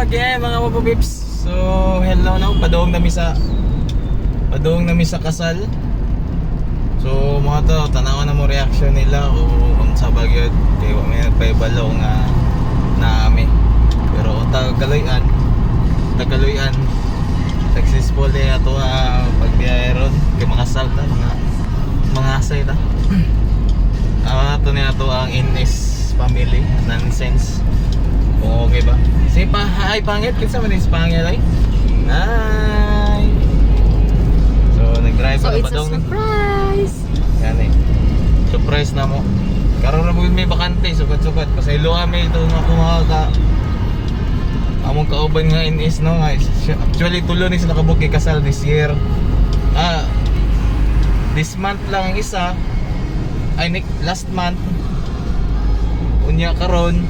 Okay, mga mapapips. So, hello no. Padung nami sa kasal. So, mga to, tanawa na mo reaction nila o unsa ba gyud kay wa may nagpaibalo nga naami. Pero tagaluyan, tagaluyan successful din ato pagbiyahe ron kay mga sal ta, mga asay ta. Ah, ato ni ato ang NS family, nonsense. Kung okay ba? Si pa, hi pangit, kinsa man is pangit ay? Hi. So nag-drive So pa it's a padung. Surprise! Yan eh. Surprise na mo. Karon ra may bakante, sugad-sugad. Pasaylo kami ito nga kung mga ka among kauban nga NS no nga actually tulo ni sila kabook kay kasal this year. Ah, this month lang ang isa. Ay last month. Unya karon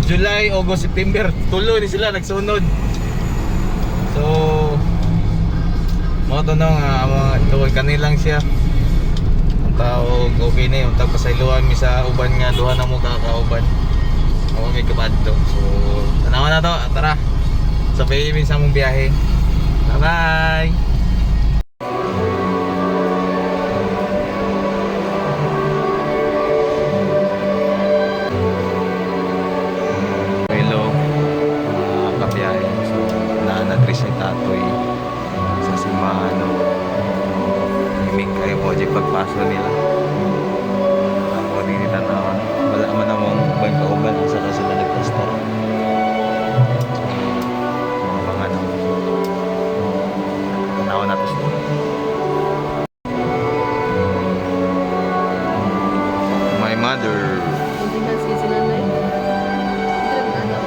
July, August, September, tulo ni sila nagsunod. So, mo to no nga mga tuod kanilang siya. Ang tawag okay na yun. Tag pasayloan mi sa uban nga duha na mo kakauban. Ako may kabadto. So, tanawa na to. Tara. Sabay mi sa among biyahe. Bye-bye. Hello, mga kabiyahe. So, naanadri si Tatoy sa simbahan. No? Himig kayo po di pagpaso nila. Ako din itanawa. Wala man namang uban kauban asa ka sila nagpastor. Mga pangano. Tanawa natin sila. My mother. Hindi na si nanay. Hindi rin alam.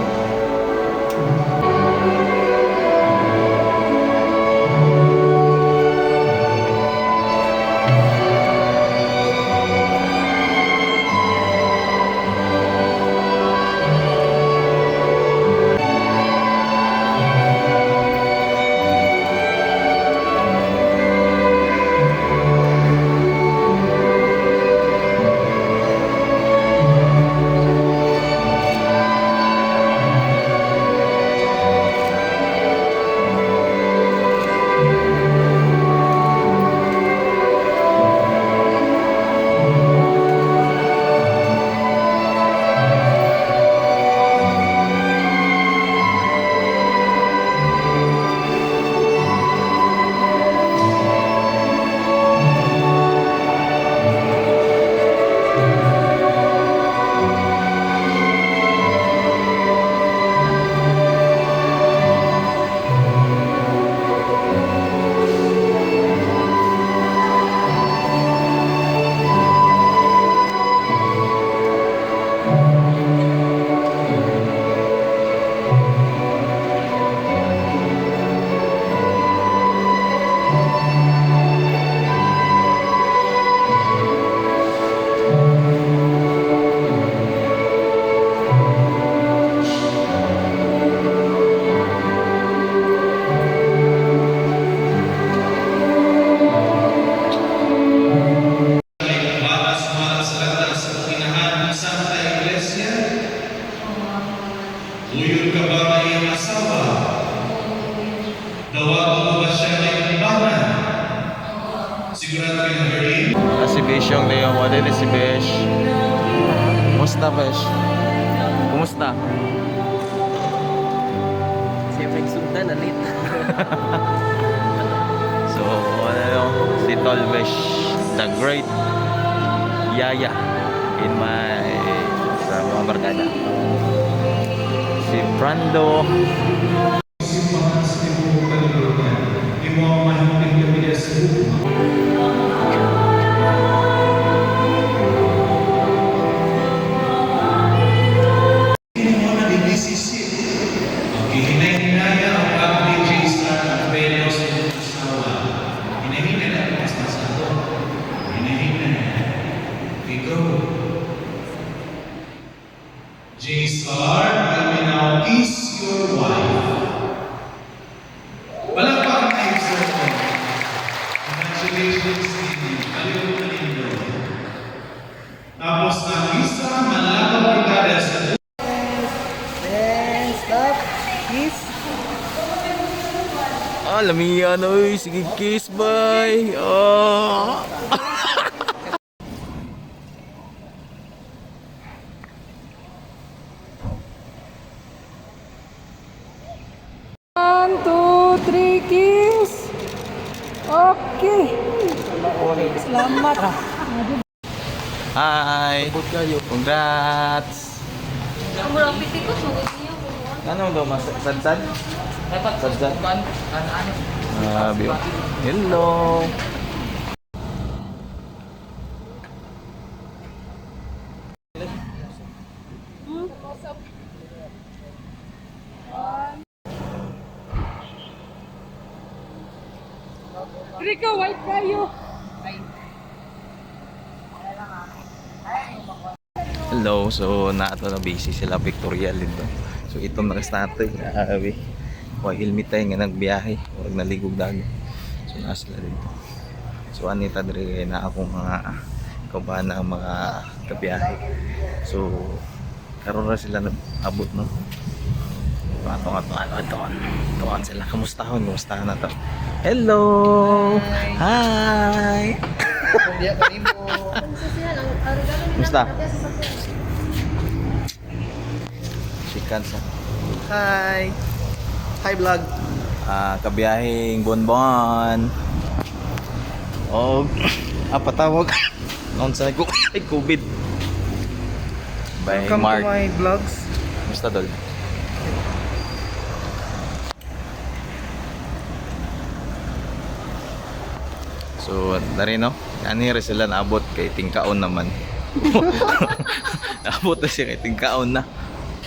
Batas malas landas inahan Santa Iglesia? Tuyon ka ba nga iyang asawa? Dawagon mo ba siya ng bana? Sigurado ka na, Berlin? Ah, si Besh yung Leo mo. Dili si Besh. Kumusta, Besh? Kumusta? Siyempre, sugdan na late. So, ano, si Tol Besh, the great yaya in my sa mga barkada. Si Brando. Simbahan sa tibuok kalibutan, imo ang mahimong kami sa gugma. Hindi mo na dinisisip. Ang gihinay-hinaya ang pag ni Jason at Pedro sa inyong asawa. Hinahinay na ang basta sa ito. Hinahinay. Ikaw. Jason, I may now kiss your wife. Palakpakan tayo sa ito. Congratulations, Nini. Kaliw na ninyo. Tapos ang isa, malakaw kita sa Yes! Lamiya na oy. Sige, kiss, bye. Oh. One, two, three, kiss. Okay. Salamat. Hi. Congrats. Ang murang pitikot, sugod niyo. Ano daw mas sadsad? Sadsad. Grabe. Oh. Hello. Rico, white kayo. Hello. So naato na busy sila pictorial dito. So itong nakastatoy. Grabe. Wa helmet tayo nga nagbiyahe. Huwag naligog dago. So naa sila dito. So anita diri kay na akong mga kabana ang mga kabiyahe. So karon ra sila nag-abot, no. Ato ato ato ato. Tuan sila. Kamustahon, kamustahan na to. Hello. Hi. Kumusta? Sikan sa. Hi! Hi vlog! Ah, kabiyaheng Bonbon. Og patawag. Noon sa ko ay COVID. By Welcome Mark. to my vlogs. Kumusta, Dol? So, dari no? Ani ra sila naabot kay tingkaon naman. Naabot na siya kay tingkaon na.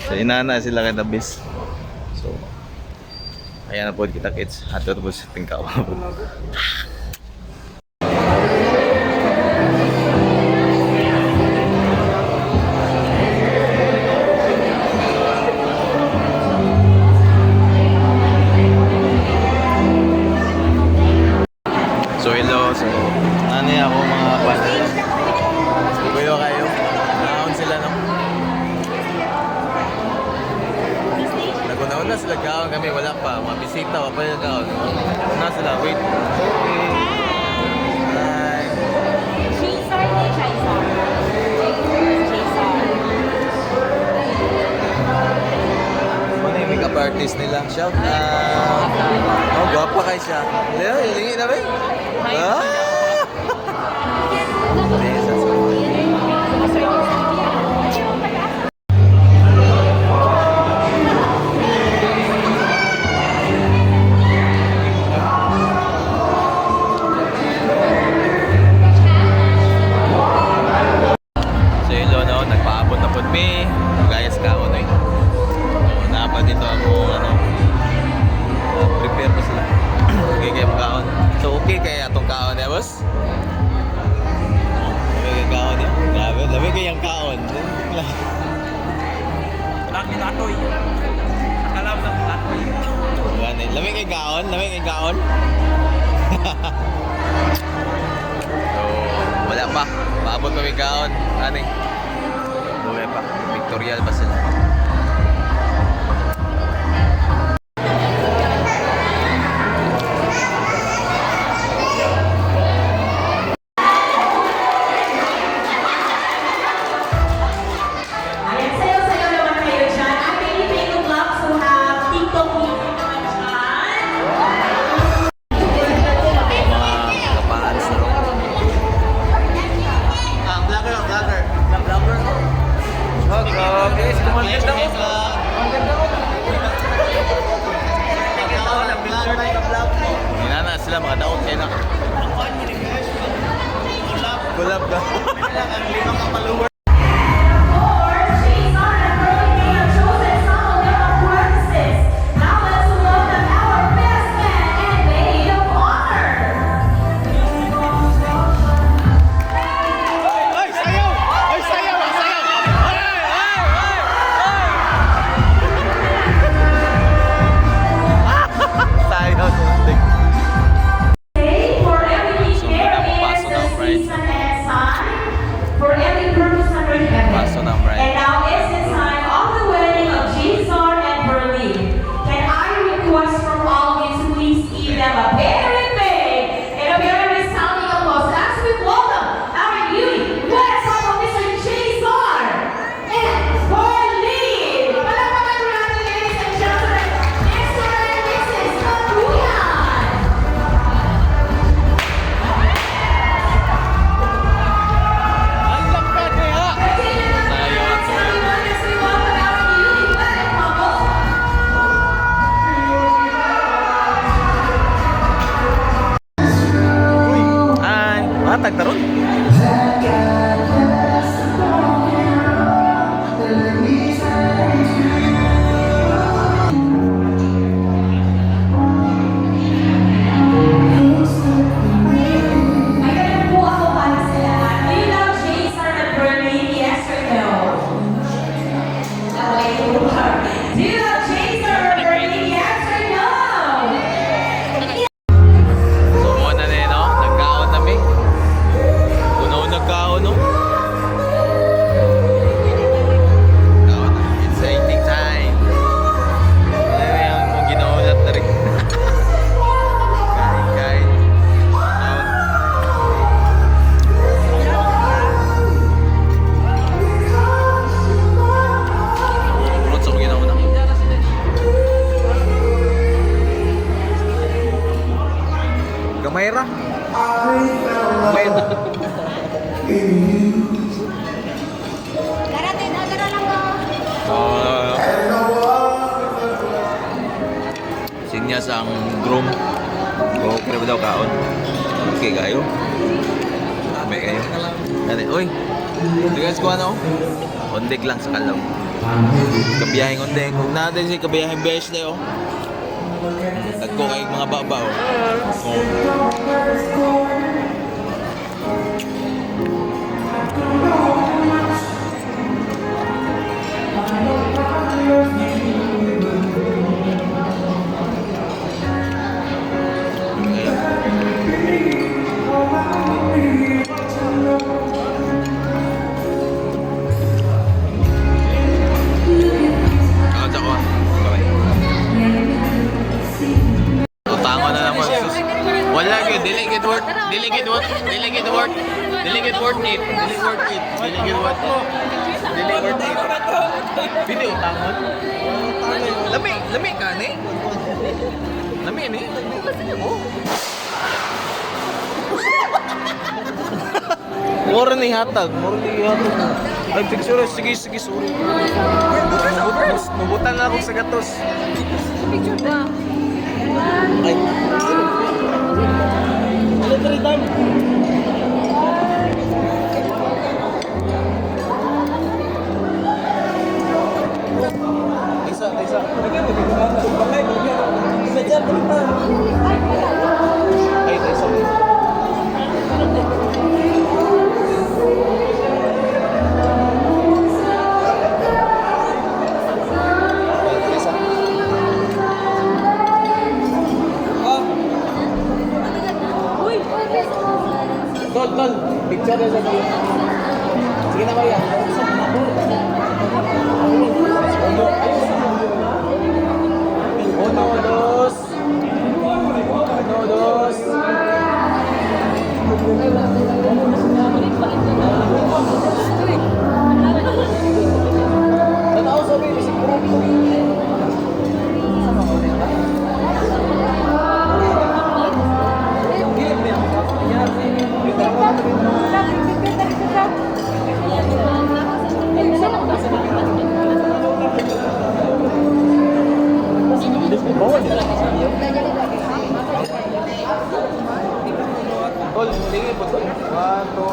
So, inana sila kay Dabis. So, ayan na po kita kids. Ato po sa tingkaon. So hello, so ano ako mga partner. Kuyo kayo. Naon sila, no? Nagunaon na sila kaon kami, wala pa. Mga bisita, wala pa yung kaon. Una sila, wait. Okay. Hi. Chaser ni Chaser. Chaser. Ano yung makeup artist nila? Shout out! Oh, gwapa kay siya. Leo, hilingi na ba? Ah! So hello no, nagpaabot na pod mi. Gayas ka ako eh. So, naapa dito ako ano, prepare pa sila. Okay kayo kaon. So okay kay atong kaon eh, boss? Okay kay kaon eh. Grabe, labi kay ang kaon. Laki latoy. Alam ng latoy. Gani, labi kay kaon, labi kay kaon. So wala pa. Paabot pa may kaon. Ani. Buhay pa. Pictorial pa sila. Ayan, sayaw-sayaw naman kayo dyan. Ang Filipino vlogs who have TikTok music naman dyan. Mga kapaan sa rock. Ah, vlogger, vlogger. Vlogger. Okay, kumaganda ko. Inana sila mga daot kayo na. Kulab ka. Of course, Jason and Pearly May have chosen some of their apprentices. Now let's welcome our best man and maid of honor. Ay, sayaw! Ay, sayaw! Ay, sayaw! Ay, ay, ay, ay! Sayaw sa muntik. For everything So, there wala mong is paso a now, right? season and time. For every purpose May tanong po ako para sa lahat. Do you love Jason and Berlin? Yes or no? Okay, do you love Jason or Berlin? Yes or no? So mo na na no? Nagkaon na mi. Kuno nagkaon no. Kaon na. It's eating time. Ano yung mga ginaulat na rin. Kain, kain. Kaon. Fruits ako ginauna. Gamay ra. Gamay ra. Ah. Sinyas ang groom. Okay ba daw kaon? Okay kayo. May kayo. Gani, oy. Guys, ko ano? Ondik lang sa kalaw. Kabiyaheng ondeng. Kung natin si kabiyaheng besh na oh. Tagko kay mga baba oh. Oh. Ayan. Kaon sa kuha. Bye-bye. Utango na naman. Sus. Wala gyud, dili gid worth, dili gid worth, dili gid worth, dili gid worth it, dili worth it, dili gid worth it. Dili worth it. Pili utangon. Lami, lami ka ni. Lami ni. Oh. Mura ni hatag, mura ni hatag. Ay, picture, sige, sige, sorry. Mubutan na ako sa gatos. Picture ba? Ay. Ano three time? Isa, isa. Ay, isa. Ay, isa. Uy! Tol, tol, picture na sa tol. Sige na kuya. Uno, dos. Uno, dos. Tanaw sabi, bisig ko. Tol, tingin po tol. One, two,